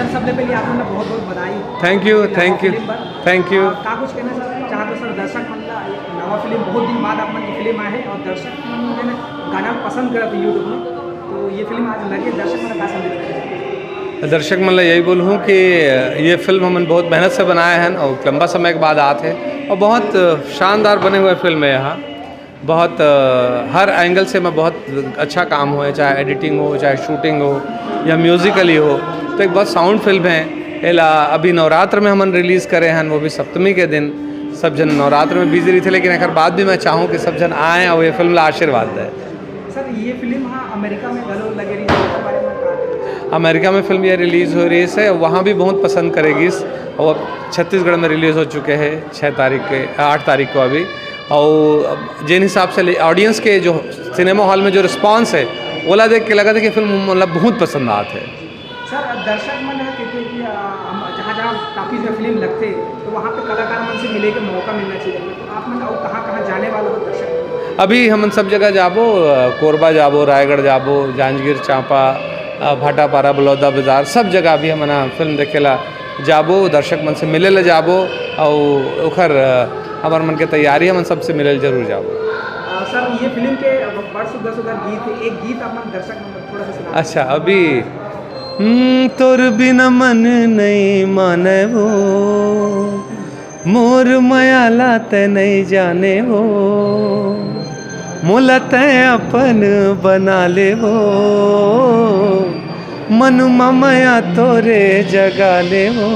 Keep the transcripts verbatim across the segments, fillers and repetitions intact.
Sir, सबले पहले आप मन ला बहुत बहुत बधाई। Thank you, thank you, thank you। का कुछ कहना सर चाहते सर दर्शक मन ला? नवा फिल्म, बहुत दिन बाद आप मन की फिल्म आए हैं और दर्शक मन ने गाना पसंद करा था यूट्यूब में, तो ये फिल्म आज लगे, दर्शक मन का संदेश? दर्शक मन ला यही बोलूँ कि ये फिल्म हमन बहुत मेहनत से बनाए हैं और लंबा समय के बाद आत है और बहुत शानदार बने हुए फिल्म है। यहाँ बहुत हर एंगल से मैं बहुत अच्छा काम हुआ है, चाहे एडिटिंग हो, चाहे शूटिंग हो या म्यूजिकली हो। तो एक बहुत साउंड फिल्म है। एला अभी नवरात्र में हमन रिलीज करे हैं, वो भी सप्तमी के दिन। सब जन नवरात्र में बिजी रही थे, लेकिन एक बाद भी मैं चाहूँ कि सब जन आए और ये फिल्म ला आशीर्वाद दे। सर, ये फिल्म हाँ अमेरिका में घलो लगे रही है, इसके बारे में का? अमेरिका में फिल्म ये रिलीज हो रही है, वहाँ भी बहुत पसंद करेगी। और अब छत्तीसगढ़ में रिलीज हो चुके हैं छः तारीख के, आठ तारीख को अभी। और जिन हिसाब से ऑडियंस के जो सिनेमा हॉल में जो रिस्पांस है, ओला देख के लगा था कि फिल्म मतलब बहुत पसंद आत है। सर, दर्शक मन है क्योंकि जहाँ जहाँ टॉकीज में फिल्म लगते तो वहाँ पे कलाकार मन से मिले के मौका मिलना चाहिए, तो आप मन और कहाँ कहाँ जाने वाला हो दर्शक? अभी हमन सब जगह जाबो, कोरबा जाबो, रायगढ़ जाबो, जांजगीर चांपा, भाटापारा, बलौदा बाजार, सब जगह अभी हमन फिल्म देखेला जाबो, दर्शक मन से मिले ला जाबो और ओखर हमर मन के तैयारी, हमन सबसे मिले ला जरूर जाबो। सर, ये फिल्म के बड़ सुंदर सुंदर गीत, एक गीत आप मन दर्शक मन थोड़ा सा सुना। अच्छा, अभी हम्म, तोर बिना मन नहीं माने वो, मोर मया ला तै नहीं जाने वो, मोला तै अपन बना ले वो, मन मा मया तोरे जगा ले वो।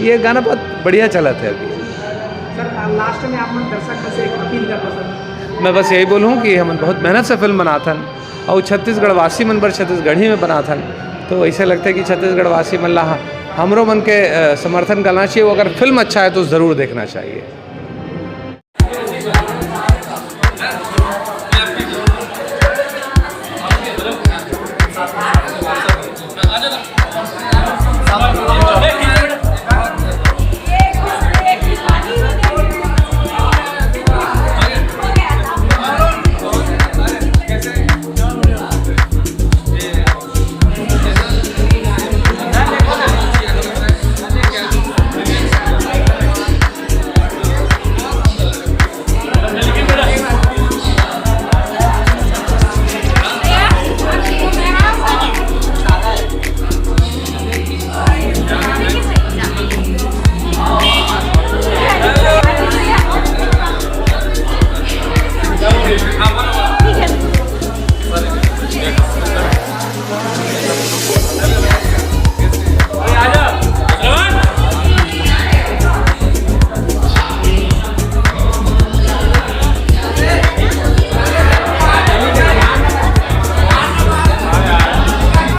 ये गाना बहुत बढ़िया चलत है अभी। सर, लास्ट में आप मन दर्शक मन से एक अपील करना सर। मैं बस यही बोलूँ कि हमन बहुत मेहनत से फिल्म बनाथन और छत्तीसगढ़ वासी मन बर छत्तीसगढ़ी में बनाथन, तो ऐसे लगता है कि छत्तीसगढ़ वासी मन ला हमरो मन के समर्थन करना चाहिए। वो अगर फिल्म अच्छा है तो ज़रूर देखना चाहिए।